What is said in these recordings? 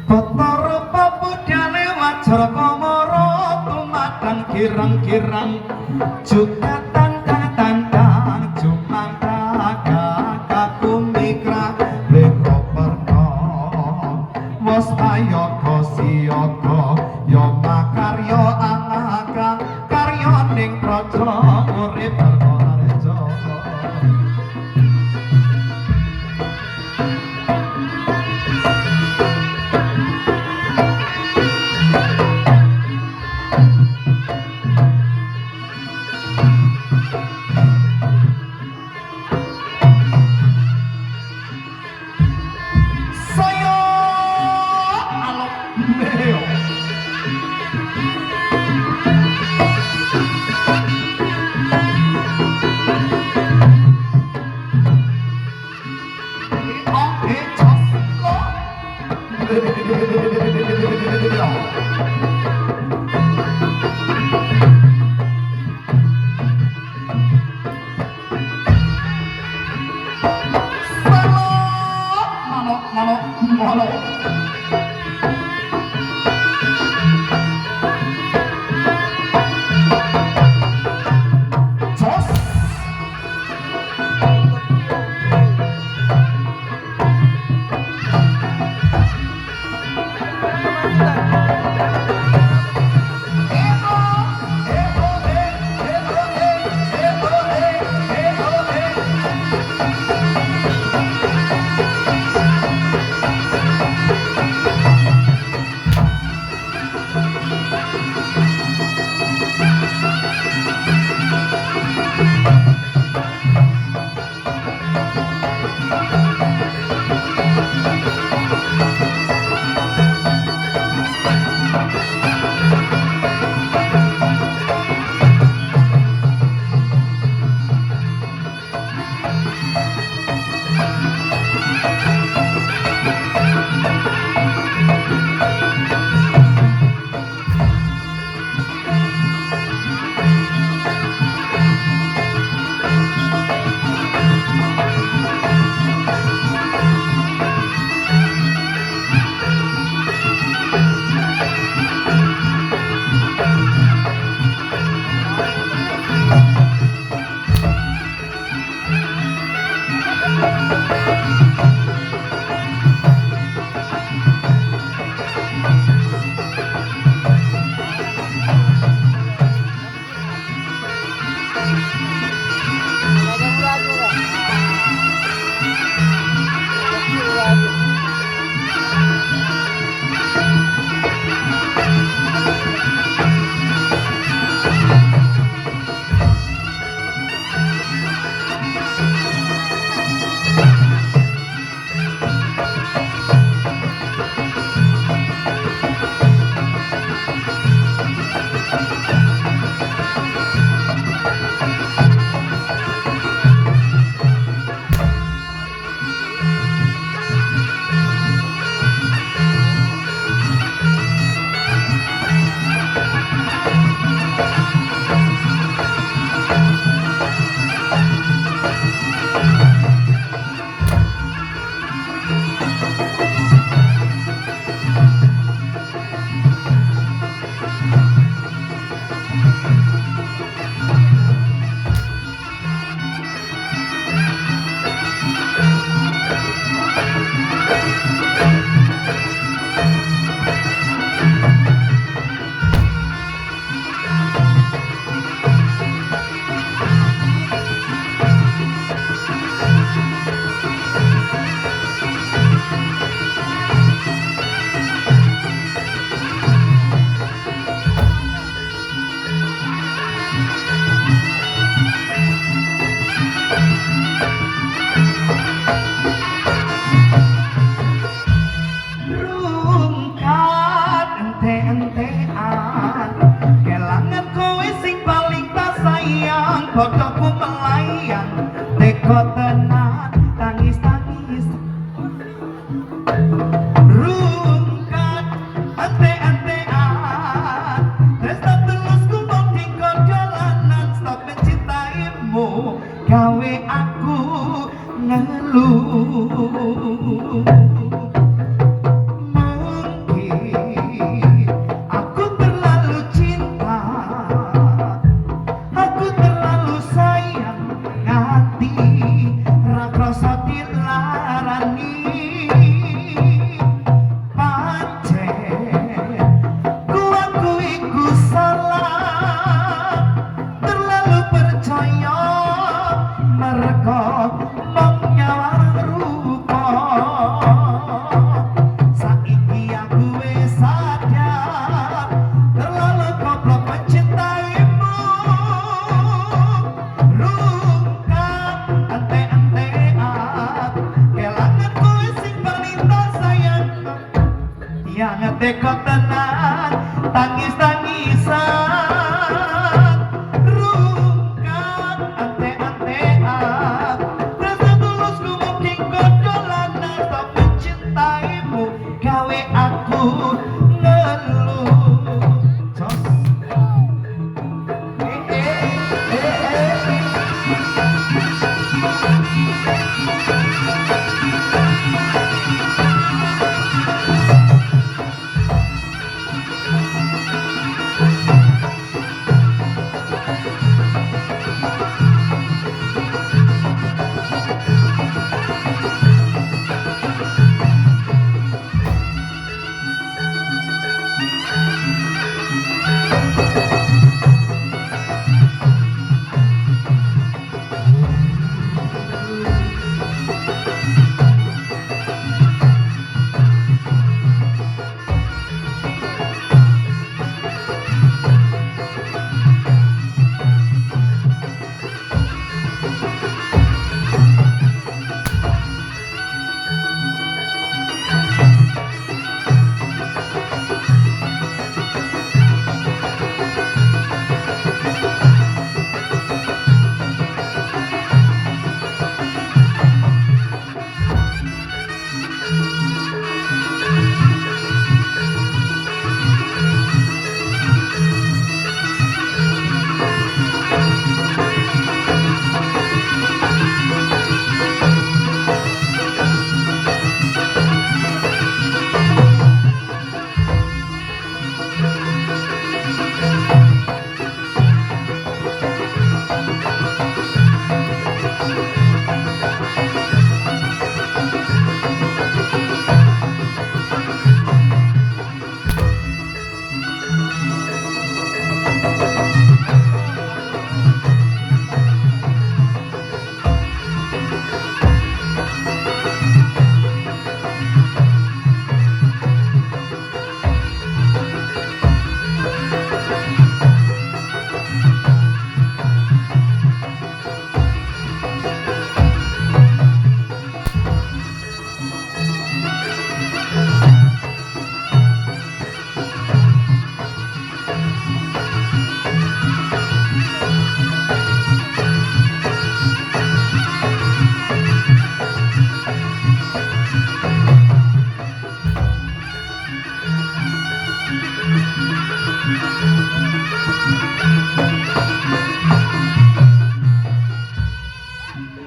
Bathara pabudane wajar komara tumadang girang-girang juga tandang-tandang jumantaka kakumikra lekoperno wos ayoga siyaga ya makarya angaka karya ning praja urip harja. Saya alok meo. Oke, jos lo. Selo, manok, manok, manok. Jos. Yang teko tenan tangis-tangisan rungkad ante-antean rasa tulusku mungkin kodolanan stop mencintaimu gawe aku ngeluh. Jos. Eh, eh, eh, eh.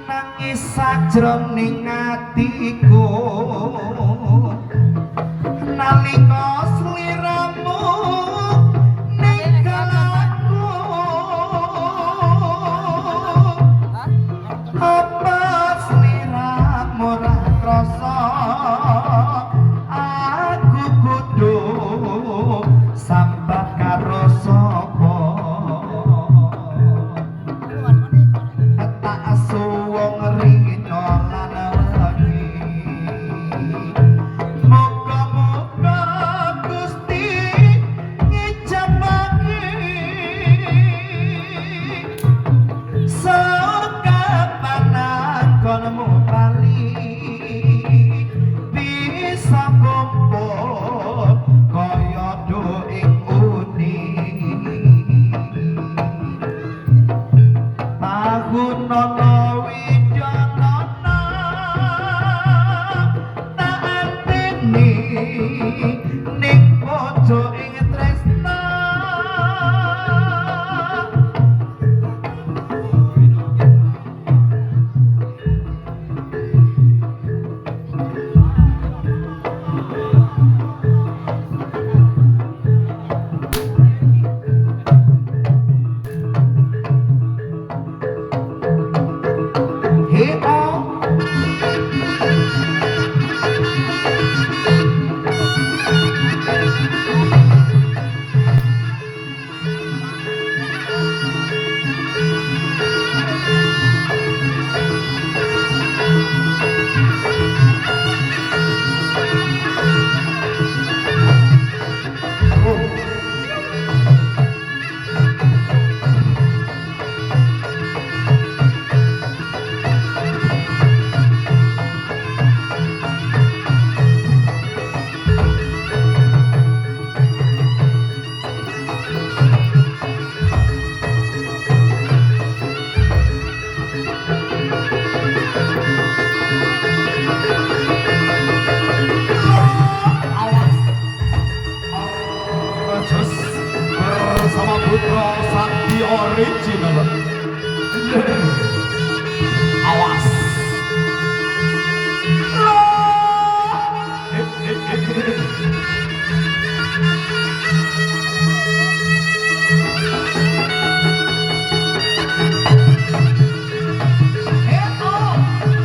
Nangis sajroning atiku nalika sliramu ninggal aku, apa sliramu ra krasa aku kudu sambat karo sapa, tak suwung rina lan wengi. Muga-muga Gusti ngijabake sekapan anggonmu bali bisa kumpul kaya do ing uni. Tahunono widyanono tak anteni ning pojok ing tresna. He oh. Putra Sakti original. Awas. Eh, eh, eh, eh. Eh, oh,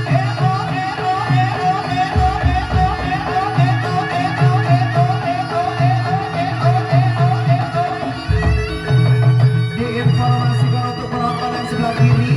eh, oh, eh, oh, eh, oh, eh, oh, eh, oh, eh, oh, eh, oh, eh, oh, eh, oh, eh, oh, eh, oh, eh, oh, eh, oh, eh, oh. Diinformasikan untuk penonton yang sebelah kiri.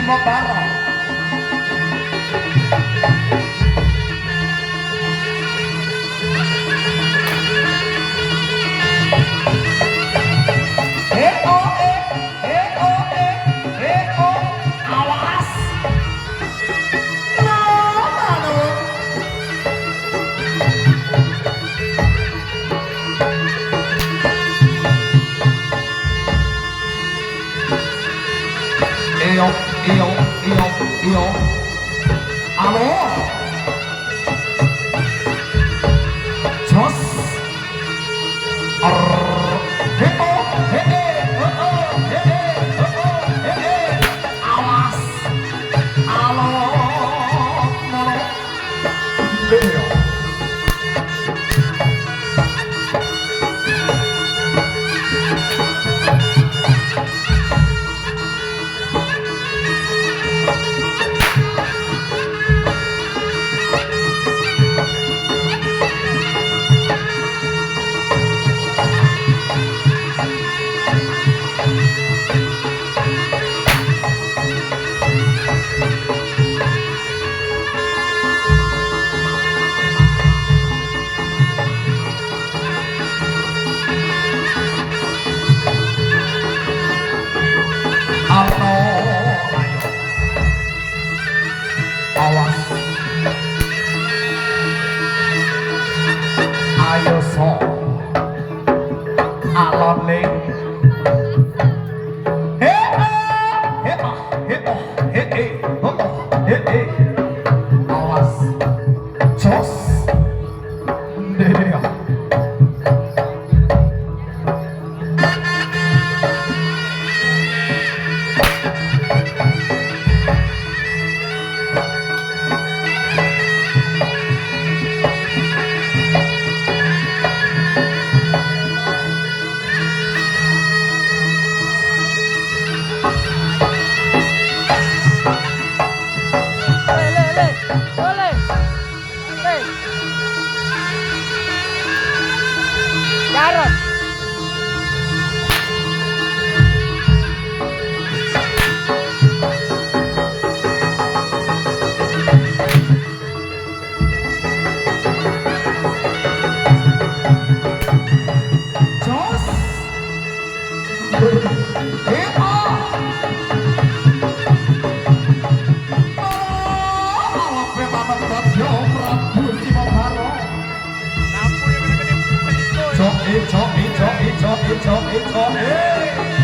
Sima Bara. Eh oh eh eh oh eh eh oh awas. No, manut. Iyo iyo iyo iyo. Alo. Jos. Arr. He oh he eh oh oh he eh oh oh he eh. Awas. Alo. Mono. Iyo. Alo. Ayo. Awas. Ayo so. Alon ling. He ah, he ah, he oh, he eh, oh oh, he eh. Awas. Jos. Ndek. Le, le, le, le, le. Jarot. Jos. He ah. Oh, Prabu Sima Bara. Lampu yang kena-kena Cok e cok e cok e cok e cok e cok e.